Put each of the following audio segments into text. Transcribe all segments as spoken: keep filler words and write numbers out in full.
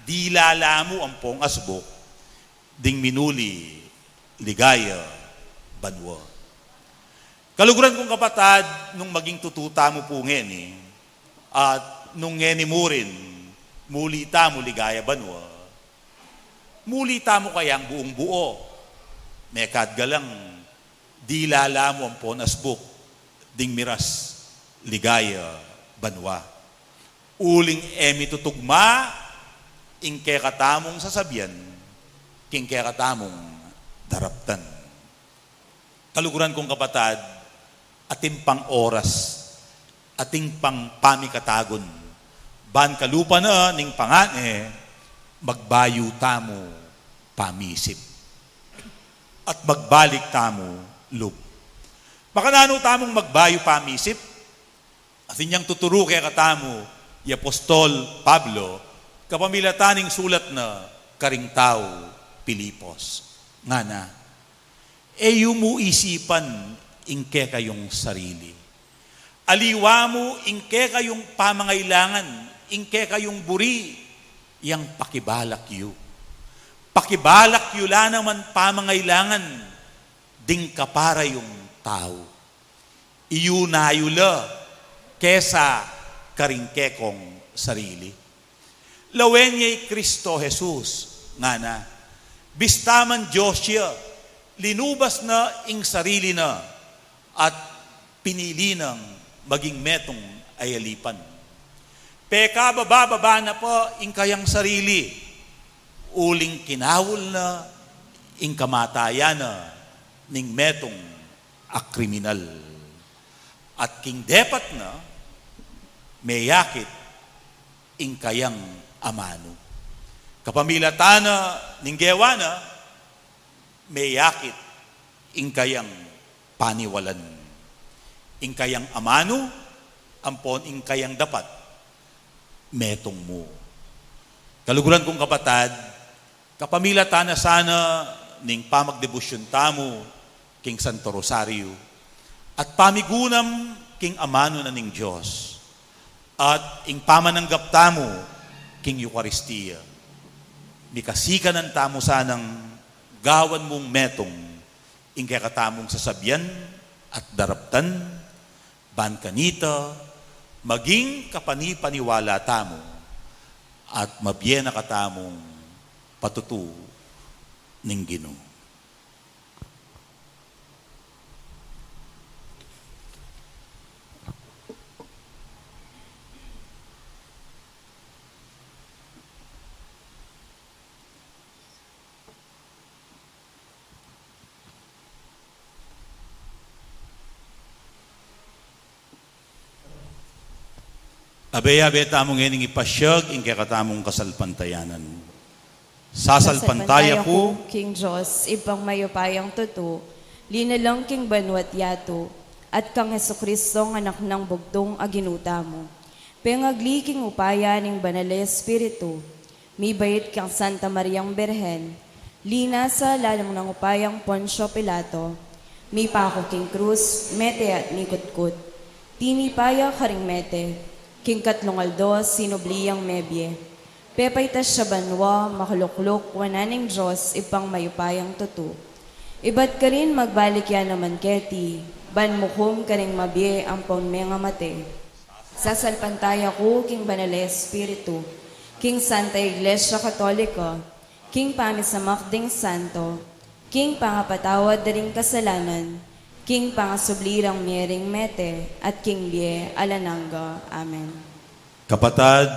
Dila la mu ampong asbuk ding minuli ligaya banua. Kaluguran kung kapatad, nung maging tutu tamu pu ngeni, at nung ngeni murin muli tamu ligaya banua, muli tamu kayang buung-buo? Mekad galang, dila la mu ampon asbuk ding miras ligaya banua. Uling e mitutugma ing kekatamung sasabian king kekatamung daraptan. Kaluguran kung kapatad, atin pang oras, atin pang pamikatagun, ban kalupa na ning pangane, magbayu tamu pamisip at magbalik tamu lub. Makananu tamung magbayu pamisip? Atin yang tuturu kekatamu i Apostol Pablo kapamilatan ning sulat na karing tau Filipos. Ngana, e yu mu isipan ing kekayung sarili. Aliwa mu ing kekayung pamangailangan, ing kekayung buri, yang pakibalak yu. Pakibalak yu la naman pamangailangan ding kapara yung tau. Iyuna yu la kesa karing kekong sarili. Lawen ye i Kristo Jesus, ngana, bista man Dios ya, linubas na ing sarili na at pinili nang maging metung a alipan. Pekababa-baba na pa ing kayang sarili, uling kinaul na ing kamatayan na ning metung a kriminal. At king depat na, meyakit ing kayang amanu. Kapamilatan na ning gewa na, meyakit ing kayang paniwalan. Ing kayang amanu, ampon ing kayang dapat, metung mu. Kaluguran kung kapatad, kapamilatan na sana ning pamagdebosyun tamu king Santo Rosario at pamigunam king amanu na ning Dios at ing pamananggap tamu king Eukaristia, mikasikanan tamu sanang gawan mung metung ing kekatamung sasabian at daraptan, ban kanita maging kapani-paniwala tamu at mabie na katamung patutu ning Ginu. Abe-abe tamu ngening ipasiag ing kekatamung kasalpantayanan. Sasalpantaya ku king Dios, Ibpang mayupayang tutu, linalang king banua't yatu, at kang Jesucristo, anak nang bugtung a Ginu tamu. Pengagli king upaya ning Banal a Espiritu, mibait kang Santa Mariang Birhen, linasa lalam nang upayang Poncio Pilato, mipaku king krus, mete at mikutkut. Tinipa ya karing mete, king katlung aldo sinubli yang mebie. Pepaitas ya banua, makalukluk wanan ning Dios Ibpang mayupayang tutu. Ibat karin magbalik ya naman keti, ban mukum karing mabie ampon mengamate. Sasalpantaya ku king Banal a Espiritu, king Santa Iglesia Katolika, king pamisamak ding santo, king pangapatawad da ring kasalanan, king pangasubli rang mie ring mete, at king bie alang angga. Amen. Kapatad,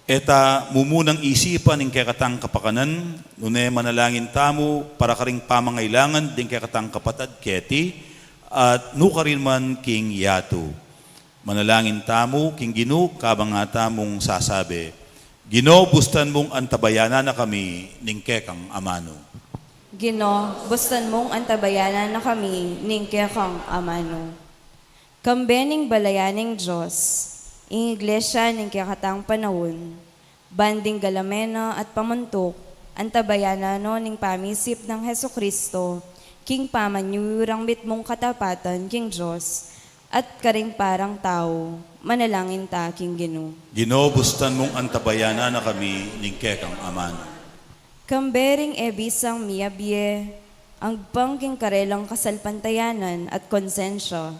e ta mumunang isipan ing kekatang kapakanan, nune manalangin tamu para karing pamangailangan ding kekatang kapatad keti, at nukarin man king yatu. Manalangin tamu king Ginu, kabang atamung sasabi, Ginu, bustan mung antabayanan na kami ning kekang amanu. Ginu, bustan mung antabayanan na kami ning kekang amanu. Kambe ning balayan ning Dios, ing Iglesia ning kekatang panaun, ban ding galamen na at pamuntuk, antabayanan no ning pamisip nang Jesucristo, king pamanyuyurang mitmung katapatan king Dios, at karing parang tau, manalangin ta king Ginu. Ginu, bustan mung antabayanan na kami ning kekang amanu. Kambe ring e bisang miyabie, agpang king karelang kasalpantayanan at konsensya,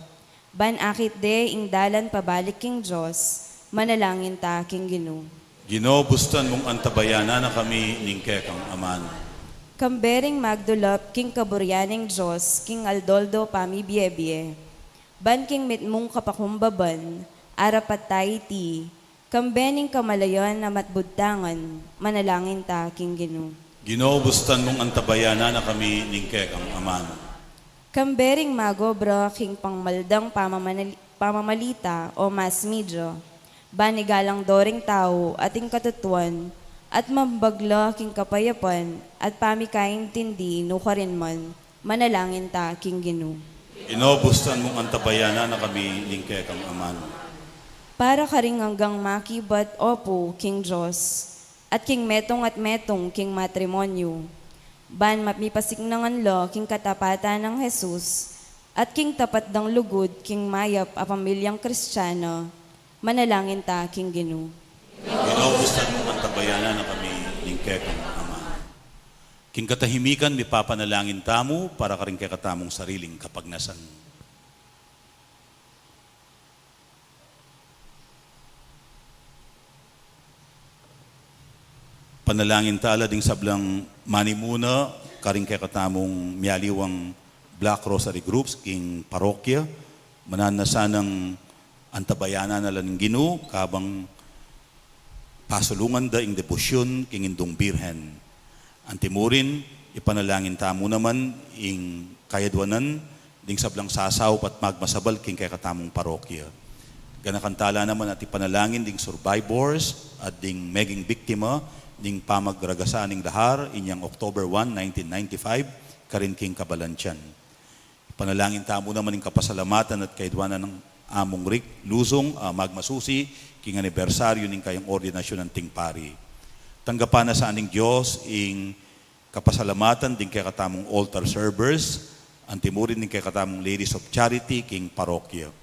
ban akit de ing dalan pabalik king Dios, manalangin ta king Ginu. Ginu, bustan mung antabayanan na kami ning kekang amanu. Kambe ring magdulap king kaburian ning Dios king aldo-aldo pamibiebie, ban king mitmung kapakumbaban, arapat ta iti, kambe ning kamalayan a matbudtangan, manalangin ta king Ginu. Ginu, bustan mung antabayanan na kami ning kekang amanu. Kambe ring magobra king pangmaldang pamamanali-, pamamalita o mass media, ban igalang do ring tau ating katutuan, at mambagla king kapayapan at pamikaintindi nukarin man, manalangin ta king Ginu. Ginu, bustan mung antabayanan na kami ning kekang amanu. Para karing anggang makibat opu king Dios, at king metung at metung king matrimonyu, ban ma-, mipasiknangan la king katapatan nang Jesus, at king tapat dang lugud king mayap a pamilyang Kristiana, manalangin ta king Ginu. Ginu, bustan mung antabayanan na kami ning kekang amanu. King katahimikan, mipapanalangin tamu para karing kekatamung sariling kapagnasan. Panalangin tala ding sablang manimuna karing kekatamung mialiwang Black Rosary Groups king parokya, mananu na sanang antabayanan na la ning Ginu, kabang pasulungan da ing debosyun king Indung Birhen. Antimurin, ipanalangin tamu naman ing kayadwanan ding sablang sasaup at magmasabal king kekatamung parokya. Ganakan tala naman at ipanalangin ding survivors at ding meging biktima ning pamagragasa ning lahar inyang October one, nineteen ninety-five, karin king Cabalantian. Ipanalangin tamu naman ing kapasalamatan at kayadwanan nang Among Rick Luzung, a magmasusi king anibersaryu ning kayang ordinasyun anting pari. Tanggapan na sa ning Dios ing kapasalamatan ding kekatamung altar servers, antimurin ding kekatamung Ladies of Charity king parokya.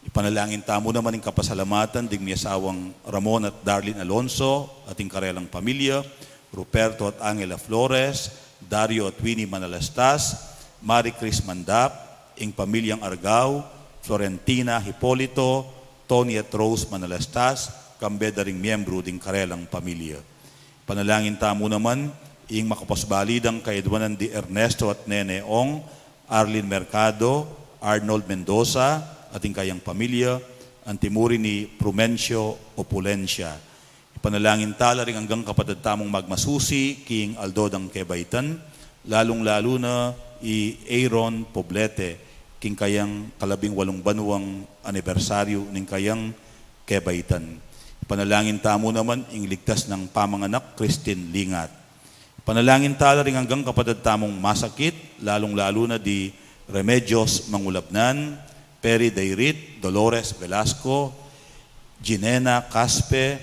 Ipanalangin tamu naman ing kapasalamatan ding miasawang Ramon at Darlene Alonso at ing karelang pamilya, Ruperto at Angela Flores, Dario at Winnie Manalastas, Marie Chris Mandap, ing pamilyang Argao, Florentina Hipolito, Tony at Rose Manalastas, kambe da ring miyembru ding karelang pamilya. Panalangin tamu naman ing makapasbalidang kayadwanan di Ernesto at Nene Ong, Arlene Mercado, Arnold Mendoza, at ing kayang pamilya, antimurin ni Prumencio Opulencia. Ipanalangin tala ring anggang kapatad tamung magmasusi king aldo dang kebaitan, lalung-lalu na i Aaron Poblete, king kayang kalabing walung banuang anibersaryu ning kayang kebaitan. Ipanalangin tamu naman ing ligtas nang pamanganak Christine Lingat. Ipanalangin tala ring anggang kapatad tamung masakit, lalung-lalu na di Remedios Mangulabnan, Perry Dayrit, Dolores Velasco, Ginena Caspe,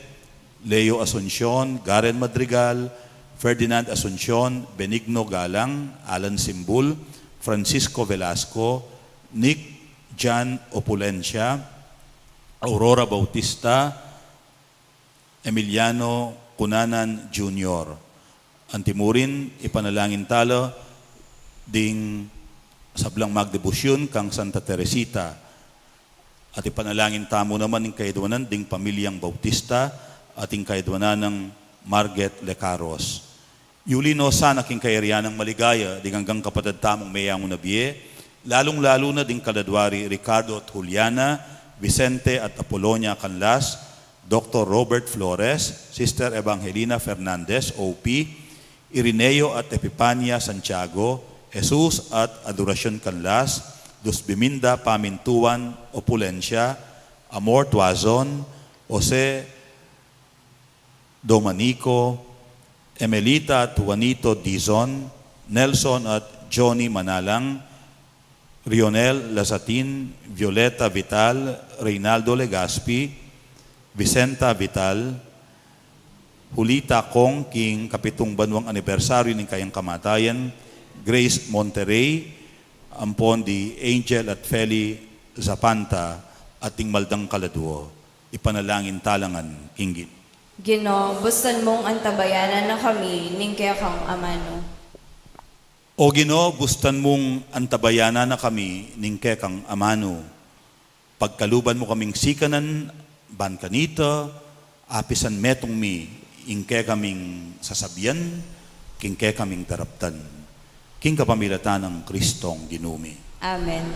Leo Asuncion, Garen Madrigal, Ferdinand Asuncion, Benigno Galang, Alan Simbul, Francisco Velasco, Nick Jan Opulencia, Aurora Bautista, Emiliano Cunanan Junior. Antimurin, ipanalangin tala ding sablang magdebosyun kang Santa Teresita. At ipanalangin tamu naman ing kayadwanan ding pamilyang Bautista at ing kayadwanan nang Marget Lecaros. Yuli no sana king kayarian nang maligaya ding anggang kapatad tamung meyangu na bie, lalung-lalu na ding kaladwa ri Ricardo at Juliana, Vicente at Apolonia Canlas, Doktor Robert Flores, Sister Evangelina Fernandez, O P, Irineo at Epipania Santiago, Jesus at Adoracion Canlas, Luzbiminda Pamintuan Opulencia, Amor Tuazon, Jose Domanico, Emelita at Juanito Dizon, Nelson at Johnny Manalang, Rionel Lazatin, Violeta Vital, Reynaldo Legaspi, Vicenta Vital, Julita Kong, king kapitung banuang anibersaryu ning kayang kamatayan, Grace Monterrey, ampon di Angel at Feli Zapanta at ding maldang kaladua, ipanalangin ta la ngan king Ginu. Ginu, bustan mung antabayanan na kami ning kekang amanu. O Ginu, bustan mung antabayanan na kami ning kekang amanu. Pagkaluban mu kaming sikanan, ban kanita, apisan metung mi ing kekaming sasabian, king kekaming daraptan. King kapamilatan nang Kristong Ginu mi. Amen.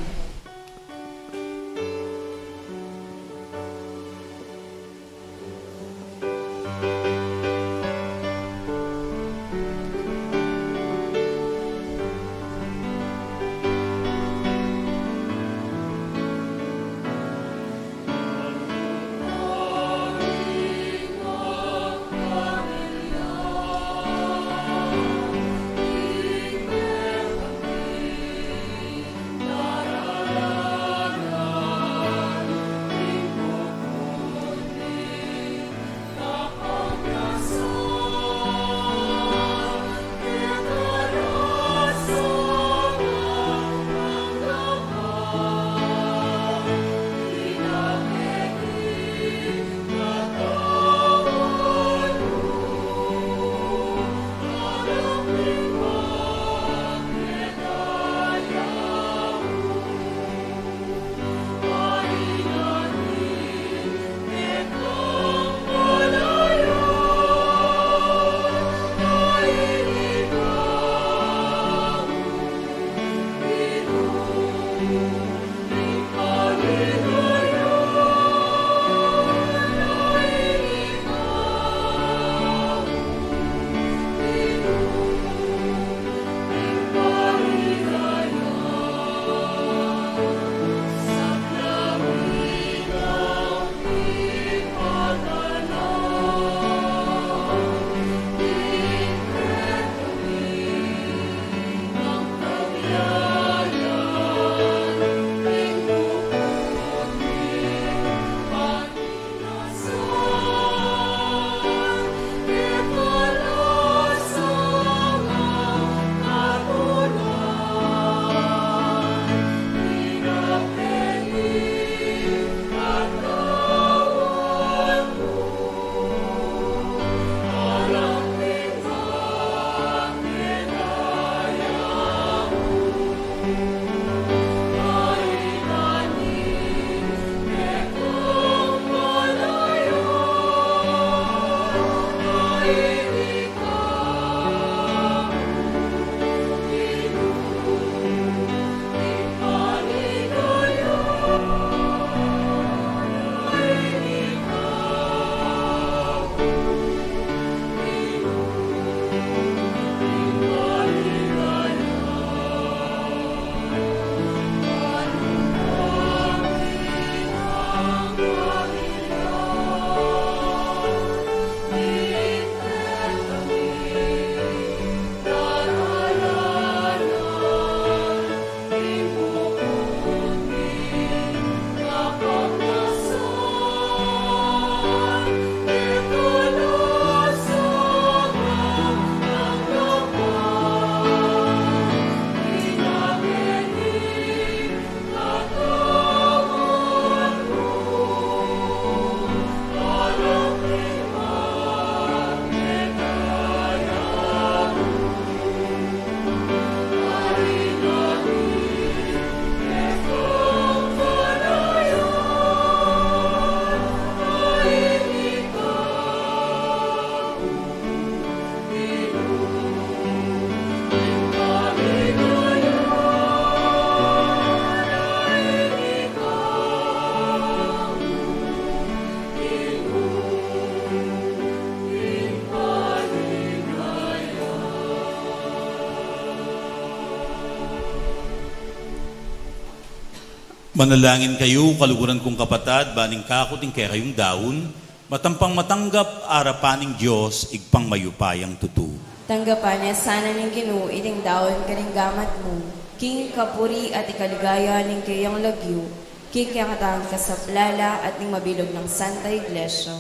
Manalangin kayu, kaluguran kung kapatad, ban ing kaku at ing kekayung daun, matampang matanggap arapan ning Dios, Ibpang mayupayang tutu. Tanggapan na sana ning Ginu iting daun karing gamat mu, king kapurian at ikaligaya ning kayang lagyu, king kekatang kasaplalan at ning mabilug nang Santa Iglesia.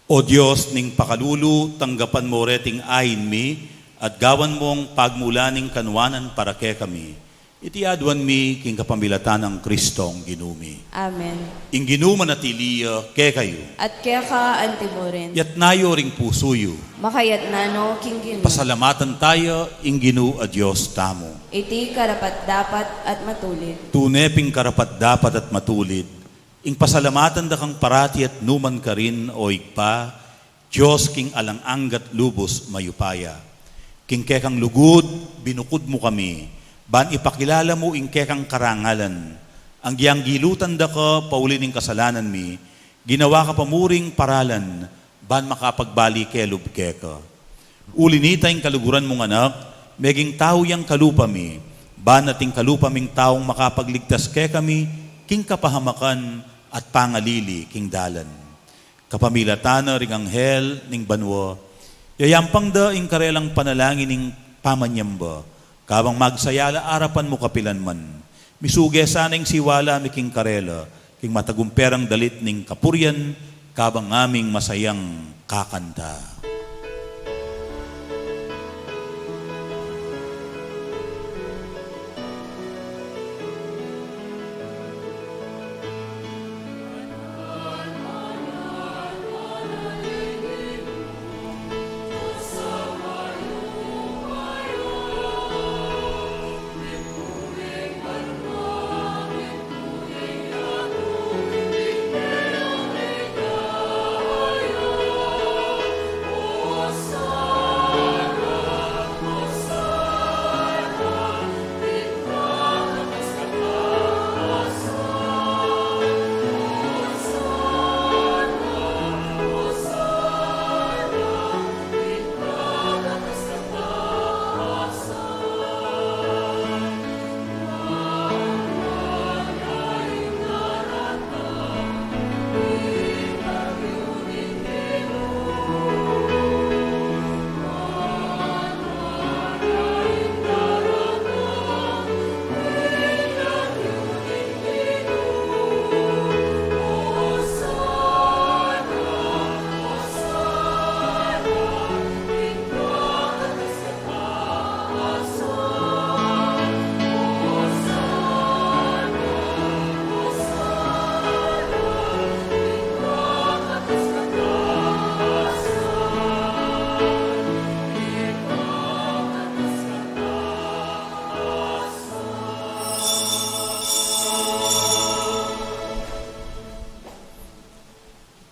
O Dios ning pakalulu, tanggapan mu reting ain mi, at gawan mung pagmulan ning kanuanan para kekami. Iti aduan mi king kapamilatan nang Kristong Ginu mi. Amen. Ing Ginu manatili ya kekayu. At keka anti mu rin. Yatna yu ring pusu yu. Makayatna no king Ginu. Pasalamatan taya ing Ginu a Dios tamu. Iti karapat-dapat at matulid. Tune pin karapat-dapat at matulid ing pasalamatan da kang parati at nukarin man, o Ibpa, Dios king alang angga at lubus mayupaya. King kekang lugud binukud mu kami, ban ipakilala mu ing kekang karangalan. Agyang gilutan da ka pauli ning kasalanan mi, ginawa ka pa mu ring paralan, ban makapagbalik kelub keka. Uli nita ing kaluguran mung Anak, meging tau yang kalupa mi, ban ating kalupa ming taung makapagligtas kekami king kapahamakan at pangalili king dalan. Kapamilatan na ring anghel ning banua, yayampang da ing karelang panalangin ning pamanyamba, kabang magsaya la arapan mu kapilan man. Misuge sana ing siwala mi king karela, king matagumperang dalit ning kapurian, kabang ngaming masayang kakanta.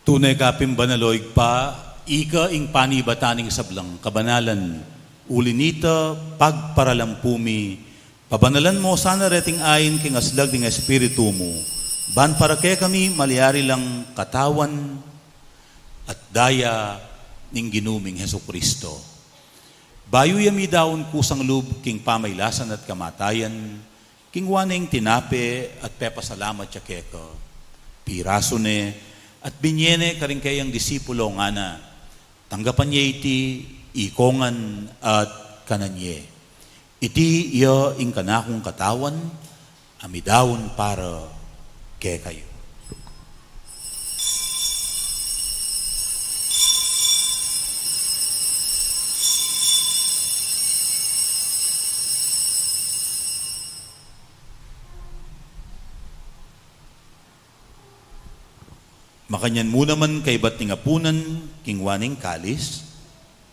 Tune ka pin banal, o Ibpa, ika ing panibatan ning sablang kabanalan. Uli nita, pagparalampu mi, pabanalan mu sana reting ain king aslag ning Espiritu mu, ban para kekami malyari lang katawan at daya ning Ginu ming Jesucristo. Bayu ya midaun kusang lub king pamailasan at kamatayan, kingwa ne ing tinape at pepasalamat ya keka. Pirasu ne at binye ne karing kayang disipulo, ngana: Tanggapan ye iti, ikongan at kanan ye. Iti iya ing kanakung katawan, a midaun para kekayu. Makanyan mu naman kaybat ning apunan, kingwa ne ing kalis,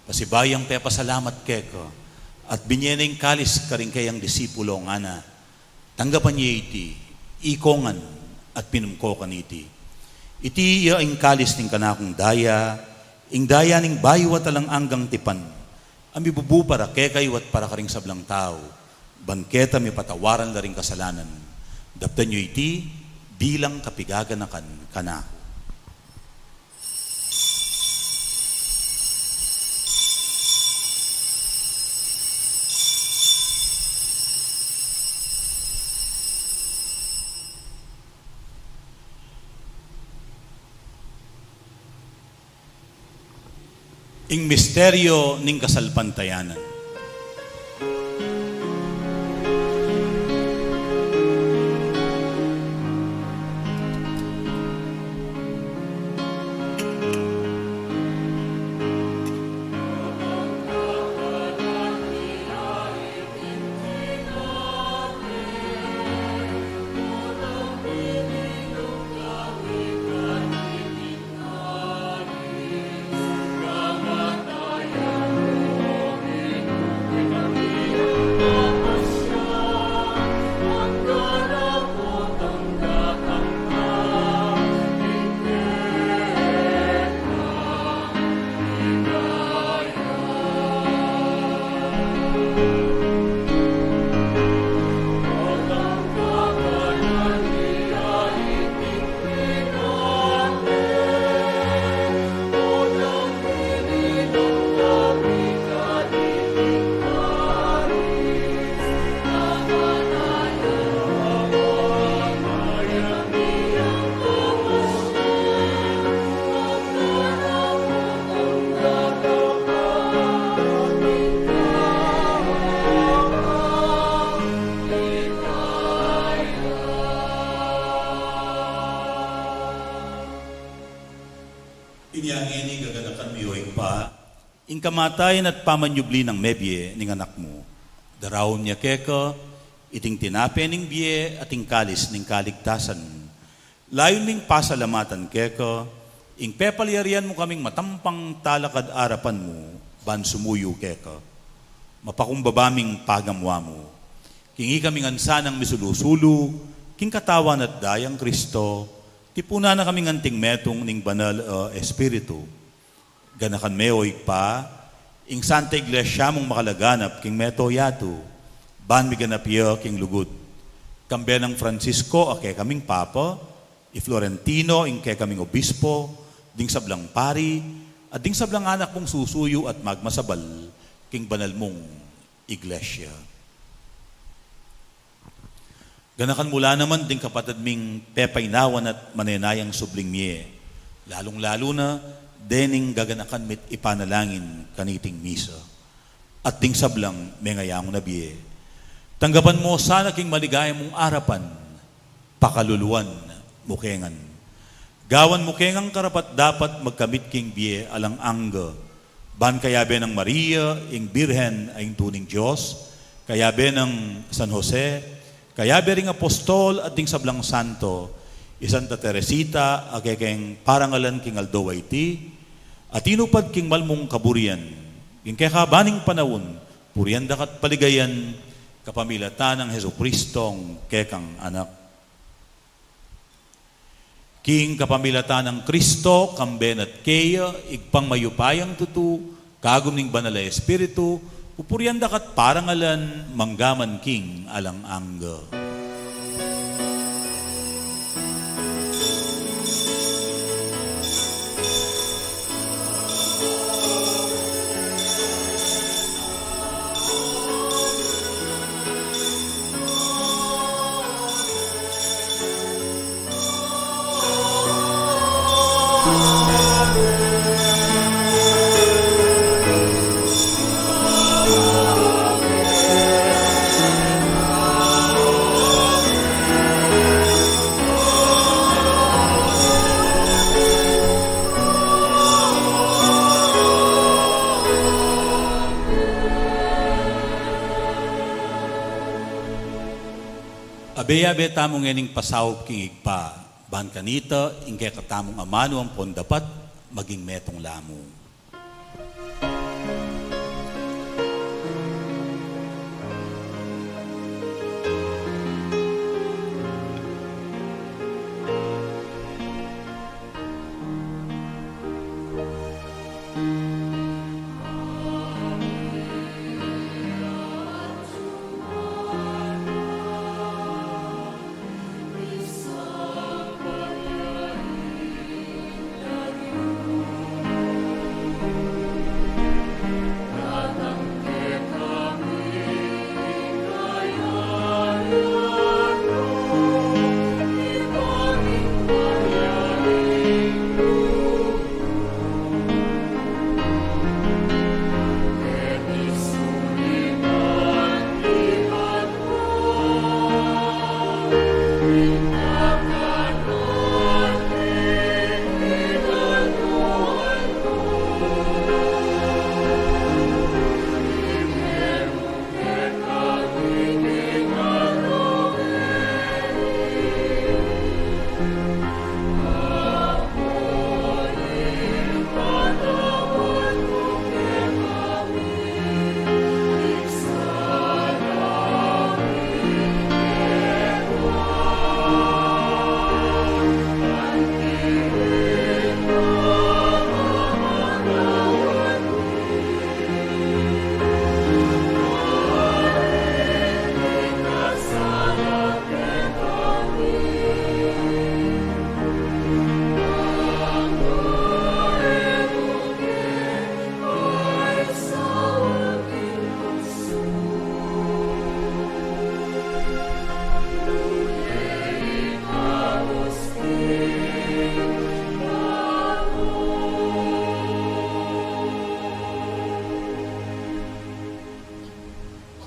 pasibayu yang pepasalamat keka, at binye ne ing kalis karing kayang disipulo, ngana: Tanggapan ye iti, ikongan, at minum ko kaniti. Iti iya ing kalis ning kanakung daya, ing daya ning bayu at alang anggang tipan, a mibubu para kekayu at para karing sablang tau, ban keta mipatawaran la ring kasalanan. Daptan yu iti bilang kapigaganakan kanaku. Ing misteryo ning kasalpantayanan. Kamatayan at pamanyubli nang mebie ning Anak mu. Daraun ya keka iting tinape ning bie at ing kalis ning kaligtasan. Layun ming pasalamatan keka ing pepalyarian mu kaming matampang talakad arapan mu ban sumuyu keka. Mapakumbaba ming pagamu-amu king ikami ngan sanang misulu-sulu king katawan at dayang Kristo, tipunan na kaming anting metung ning Banal a Espiritu. Ganakan me, o Ibpa, ing Santa Iglesia mung makalaganap king mabilug a yatu, ban miganap ya king lugud. Kambe nang Francisco a kekaming Papa, i Florentino ing kekaming Obispo, ding sablang pari, at ding sablang anak mung susuyu at magmasabal king banal mung Iglesia. Ganakan mu la naman ding kapatad ming pepainawan at manenayang subling mie, lalung-lalu na dening gaganakan mi't ipanalangin kaniting misa, at ding sablang mengayangu na bie. Tanggapan mu sana king maligaya mung arapan, pakaluluan mu ke ngan. Gawan mu ke ngang karapat-dapat magkamit king bie alang angga, ban kayabe nang Maria ing Birhen a Indu ning Dios, kayabe nang San Jose, kayabe ring apostol at ding sablang santo, i Santa Teresita a kekeng parangalan king aldo a iti, a tinupad king mal mung kaburian king kekaban ning panaun, purian da ka't paligayan kapamilatan nang Jesucristong kekang Anak. King kapamilatan nang Kristo, kambe na't keya, Ibpang mayupayang tutu, kagum ning Banal a Espiritu, pupurian da ka't parangalan mangga man king alang angga. Abe-abe tamu ngening pasaup king Ibpa, ban kanita ing kekatamung amanu ampon dapat maging metung la mu.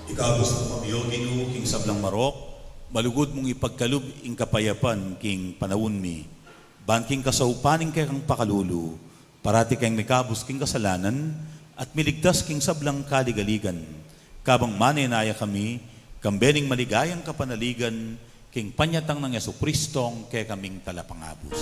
Ikabus mu kami, O Ginu, king sablang marok, malugud mung ipagkalub ing kapayapan king panaun mi, ban king kasaupan ning kekang pakalulu, parati keng mikabus king kasalanan, at miligtas king sablang kaligaligan, kabang manenaya kami, kambe ning maligayang kapanaligan, king panyatang nang Jesucristong kekaming Talapangabus.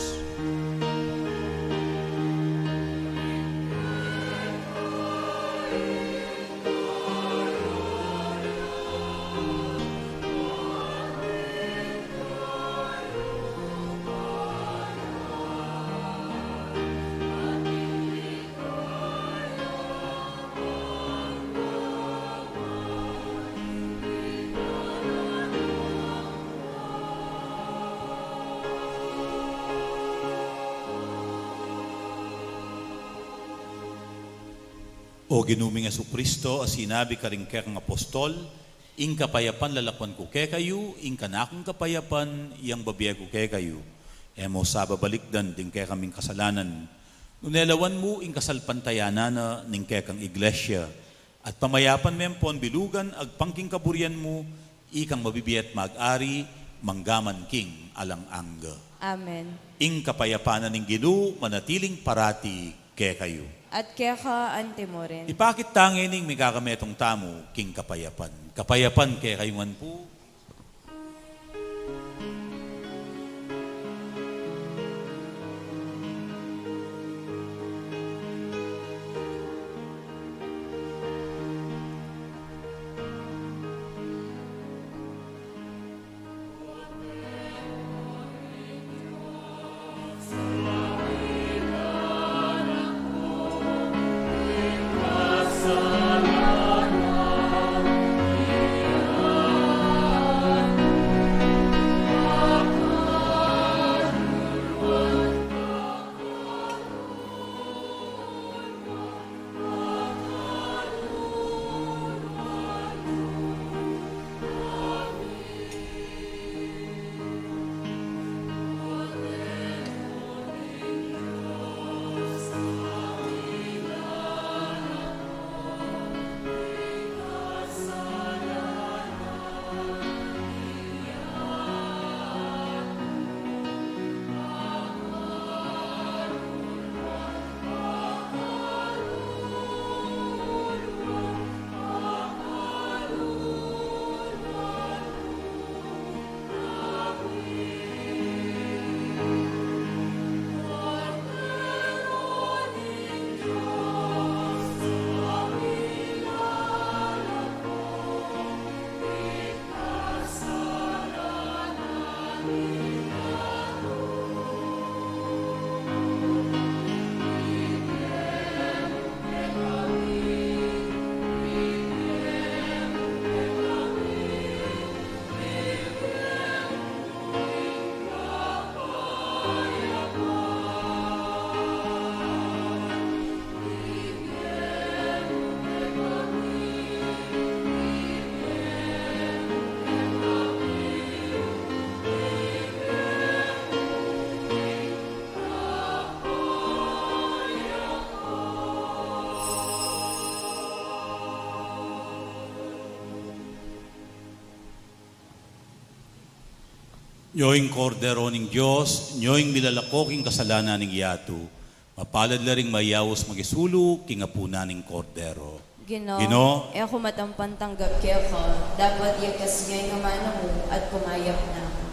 O Ginu ming Jesucristo, a sinabi karing kekang apostol, ing kapayapan lalakuan ku kekayu, ing kanakung kapayapan yang bibie ku kekayu. E mu sa babalikdan ding kekaming kasalanan, nune lawan mu ing kasalpantayanan na ning kekang iglesia, at pamayapan me ampon bilugan agpang king kaburian mu, ikang mabibie at mag-ari, mangga man king alang angga. Amen. Ing kapayapan na ning Ginu manatiling parati kekayu. At keka anti mu rin. Ipakit ta ngening mikakametung tamu king kapayapan. Kapayapan kekayu ngan pu. Nyo ing Kordero ning Dios, nyo ing milalako king kasalanan ning yatu. Mapalad la ring mayaus makisulu king apunan ning Kordero. Ginu, Ginu, e ku matampang tanggap keka, dapot iyatas ye ing amanu mu at kumayap na ku.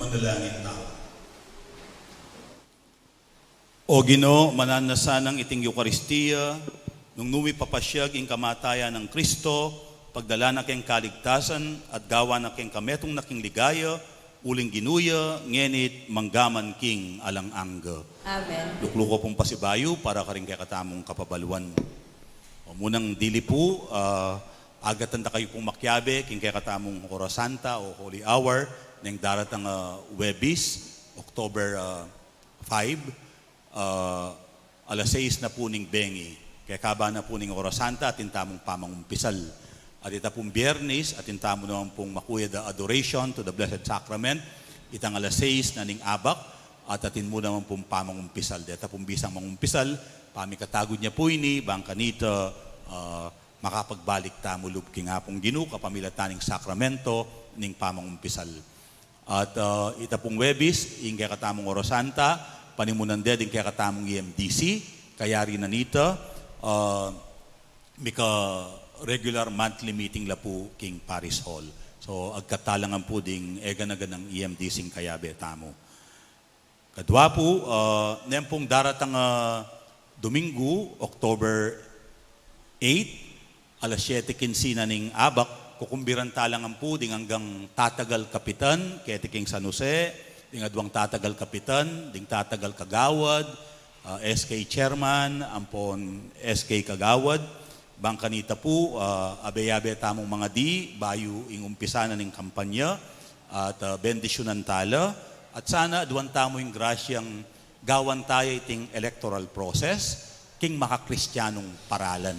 Panalangin tamu. O Ginu, mananu na sanang iting Eukaristia, nung nu mi papasyag ing kamatayan nang Kristo, pagdala na keng kaligtasan, at gawa na keng kametung na king ligaya, uling Ginu ya, ngeni't manggaman king alang angga. Amen. Lukluku pung pasibayu para karing kekatamung kapabaluan. O munang dili pu, ah, agatan da kayu pung makiabe king kekatamung Oras Santa o Holy Hour, neng daratang, ah, Huwebes, October, ah, five, ah, alas sais na pu ning bengi. Kekaba na pu ning Oras Santa atin tamung pamangumpisal. At ita pung Biyernes, atin tamu naman pung makuyad a adoration to the Blessed Sacrament, itang alas sais na ning abak, at atin mu naman pung pamangumpisal. Deta pung bisang mangumpisal, pamikatagud na pu ini, bang kanita, ah, makapagbalik tamu lub king Apung Ginu, kapamilatan ning sakramento ning pamangumpisal. At, ah, ita pung Huwebes, ing kekatamung Oras Santa, panimunan de ding kekatamung E M D C, kayari na nita, ah, mika regular monthly meeting la pu king Parish Hall. So, agkatalangan pu ding eganaganang E M D C ing kayabe tamu. Kadwa pu, ah, neng pung daratang, ah, Domingo, October eight, alas siyete kinse na ning abak, kukumbiran talangan pu ding anggang tatagal kapitan, keti king San Jose, ding adwang tatagal kapitan, ding tatagal kagawad, ah, S K chairman, ampon S K kagawad, bang kanita pu, ah, abe-abe tamung mangadi, bayu ing umpisa na ning kampanya, at, ah, bendisyunan tala, at sana aduan tamu ing grasyang gawan taya iting electoral process king makakristianung paralan.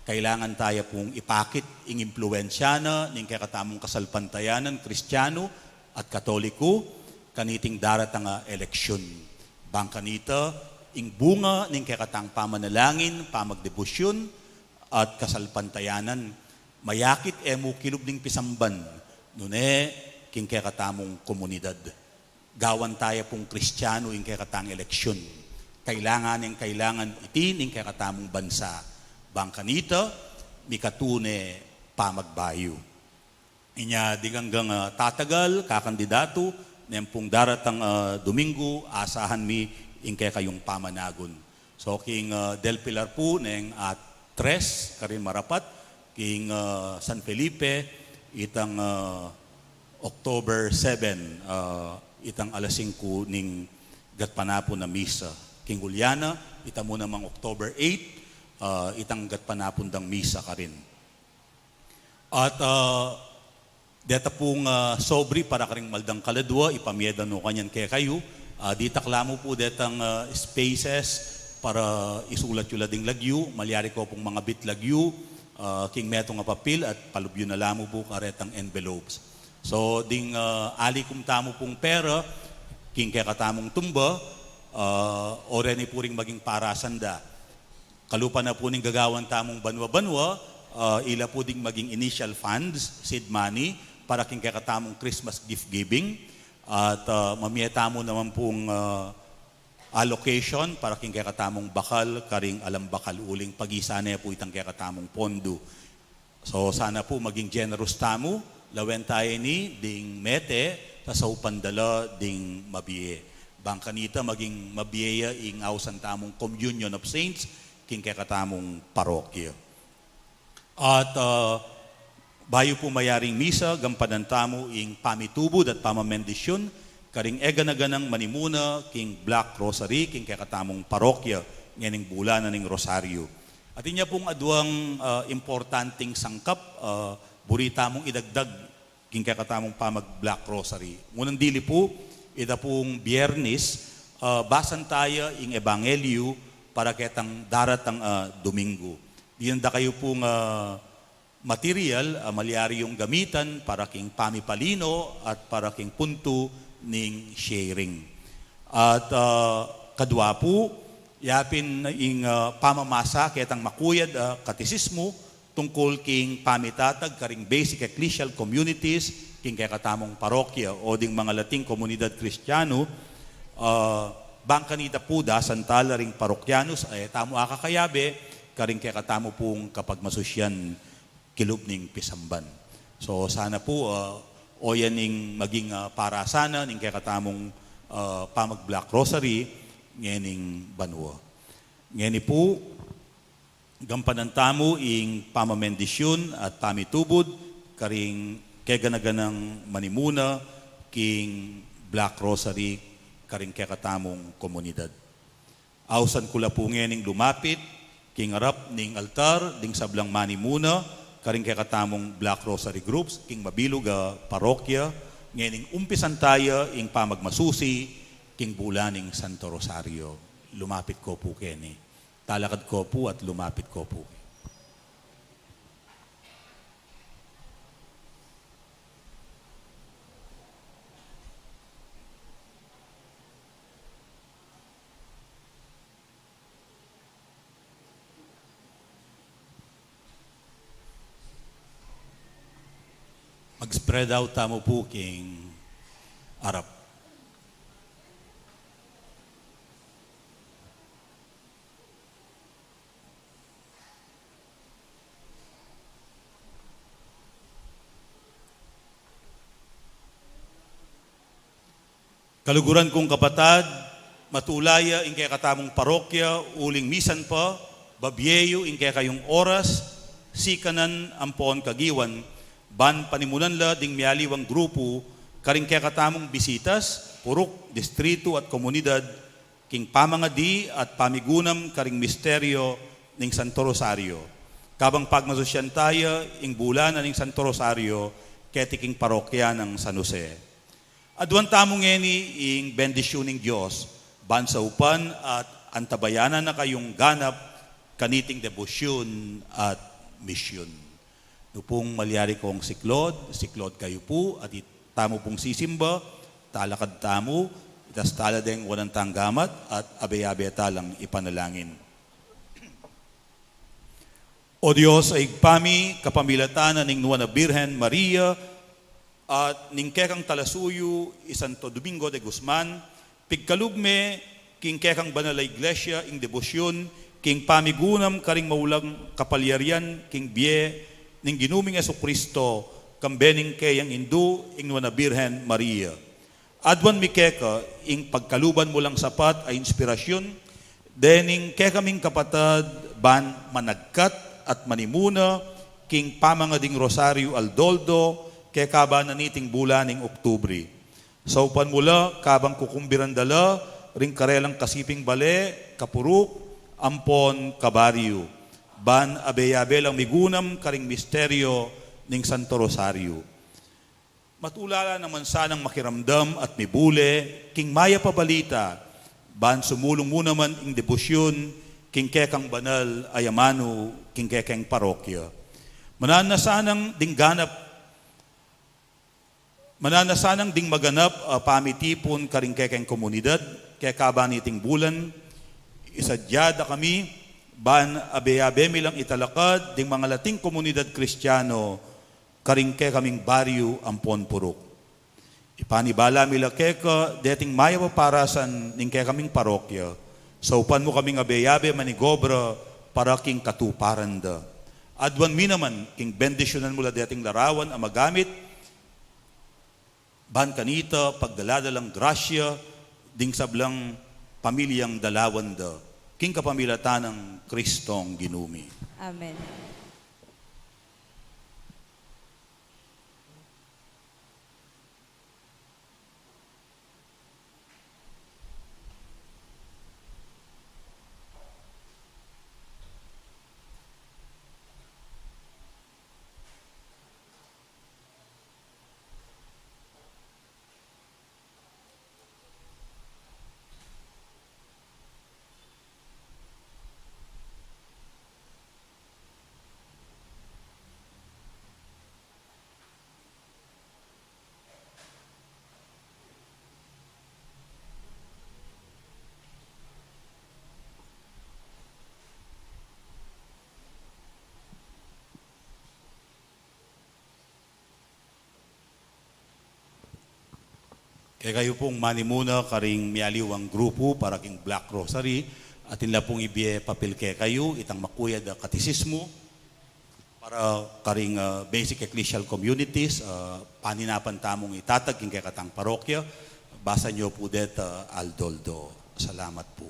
Kailangan taya pung ipakit ing impluensya na ning kekatamung kasalpantayanan Kristianu at Katoliko kaniting daratang a eleksyon. Bang kanita, ing bunga ning kekatang pamanalangin, pamagdebosyun, at kasalpantayanan, mayakit e mu kilub ning pisamban, nune king kekatamung komunidad. Gawan taya pung Kristianu ing kekatang eleksyon. Kailangan ning kailangan iti ning kekatamung bansa. Bang kanita, mikatune pamagbayu. Inya ding anggang, ah, tatagal, kakandidatu, neng pung daratang, ah, Domingo, asahan mi ing kekayung pamanagun. So, king, ah, Del Pilar pu, neng alas tres, karin marapat, king, ah, San Felipe, itang, ah, October seven, ah, itang alas singku ning gatpanapun a misa. King Juliana, ita mu namang October eight, ah, itang gatpanapun dang misa karin. At, ah, deta pung, ah, sobre para karing maldang kaladua, ipamie da no kanyan kekayu. Ah, ditak la mu pu detang, ah, spaces para isulat yu la ding lagyu, malyari ko pung mangabit lagyu, ah, king metung a papil at palub yu na la mu pu karetang envelopes. So, ding, ah, alikum tamu pung pera, king kekatamung tumba, ah, o reni pu ring maging parasan da. Kalupa na pu ning gagawan tamung banwa-banwa, ah, ila pu ding maging initial funds, seed money, para king kekatamung Christmas gift giving. At, ah, mamie tamu naman pung, ah, allocation para king kekatamung bakal, karing alang bakal uling pag-isa ne pu itang kekatamung pondu. So, sana pu maging generous tamu, lawen taya ini ding mete, sasaupan da la ding mabie. Bang kanita maging mabie ya ing ausan tamung Communion of Saints, king kekatamung parokya. At, ah, bayu pu mayaring misa, gampanan tamu ing pamitubud at pamabendisyun, karing eganaganang manimuna, king Black Rosary, king kekatamung parokya, ngening bulanan ning Rosario. At inya pung aduang, ah, importanting sangkap, ah, buri tamung idagdag king kekatamung pamag-Black Rosary. Ngunang dili pu, ita pung Biyernes, ah, basan taya ing Ebanghelyu para ketang daratang, ah, Domingo. Dinan da kayu pung, ah, material, ah, malyari yung gamitan para king pamipalino at para king puntu ning sharing. At, ah, kadwa pu, yapin ing, ah, pamamasa ketang makuyad, ah, katesismu tungkul king pamitatag karing basic ecclesial communities king kekatamung parokya o ding mangalating komunidad Kristianu, ah, bang kanita pu dasan tala ring parokyanus a e tamu akakayabe karing kekatamu pung kapagmasusyan kilub ning pisamban. So, sana pu, ah, O yan ing maging, ah, parasan na ning kekatamung, ah, pamag-Black Rosary ngening banua. Ngeni pu, gampanan tamu ing pamamendisyun at pamitubud karing keganaganang manimuna king Black Rosary karing kekatamung komunidad. Ausan ku la pu ngening lumapit king arap ning altar ding sablang manimuna karing kekatamung Black Rosary groups king mabilug a parokya, ngening umpisan taya ing pamagmasusi king bula ning Santo Rosario. Lumapit ko pu keni. Talakad ko pu at lumapit ko pu. Mag-spread out tamu pu king arap. Kaluguran kung kapatad, matula ya ing kekatamung parokya uling misan pa, babie yu ing kekayung oras, sikanan ampon kagiwan, ban panimunan la ding mialiwang grupu karing kekatamung bisitas, puruk, distritu at komunidad, king pamangadi at pamigunam karing misteryo ning Santo Rosario. Kabang pagmasusyan taya ing bula na ning Santo Rosario keti king parokya nang San Jose. Aduan tamu ngeni ing bendisyun ning Dios, ban saupan at antabayanan na kayung ganap kaniting debosyun at misyun. Nupung malyari kong siklaud, siklaud kayu pu, at itamu pung sisimba, talakad tamu, itas tala deng wanan tang gamat, at abe-abe talang ipanalangin. O Dios a Ibpa mi, kapamilatan na ning Nuan a Birhen Maria, at ning kekang talasuyu, i Santo Domingo de Guzman, pigkalub me king kekang banal a Iglesia ing debosyun king pamigunam karing maulang kapalyarian king bie ning Ginu ming Jesucristo, kambe ning keyang indu, ing Nuan a Birhen Maria. Aduan mi keka ing pagkaluban mu lang sapat a inspirasyun, dening kekaming kapatad ban managkat at manimuna king pamangading Rosaryu aldo-aldo, kekaba na niting bula ning Oktubre. Saupan mu la kabang kukumbiran da la ring karelang kasiping bale, kapuruk, ampon kabaryu, ban abe-abe lang migunam karing misteryo ning Santo Rosaryu. Matula la naman sanang makiramdam at mibule king mayap a balita, ban sumulung mu naman ing debosyun king kekang banal a amanu king kekeng parokya. Mananu na sanang ding ganap, mananu na sanang ding maganap a pamitipun karing kekeng komunidad, kekaba niting bulan, isadya da kami, ban abe-abe mi lang italakad ding mangalating komunidad Kristiano, karing kekaming baryu ampon puruk. Ipanibala mi la keka deting mayap a parasan ning kekaming parokya, saupan mu kaming abe-abe manigobra para king katuparan da. Aduan mi naman king bendisyunan mu la deting larawan a magamit, ban kanita pagdala-dalang grasya ding sablang pamilyang dalawan da, king kapamilatan nang Kristong Ginu mi. Amen. Kekayu pung manimuna karing mialiwang grupu para king Black Rosary, atin la pung ibie papil kekayu, itang makuyad a katisismu, Para karing, ah, basic ecclesial communities, ah, paninapan tamung itatag king kekatang parokya, basa nyo pu deta, ah, aldo-aldo. Salamat pu.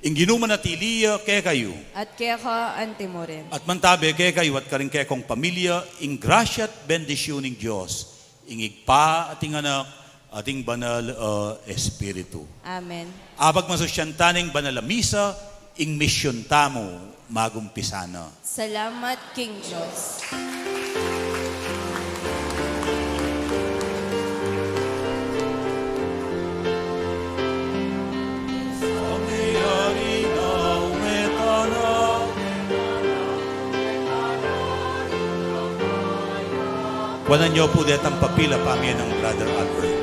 Ing Ginu manatili ya kekayu. At keka antimurin. At mantabe kekayu at karing kekong pamilya, ing grasya at bendisyun ning Dios, ing Ibpa at ing Anak, at ing Banal a Espiritu. Amen. Apagmasusyan ta ning banal a misa, ing misyon tamu magumpisa na. Salamat king Dios. Kuanan nyo pu detang papil a pamie nang Brother Albert.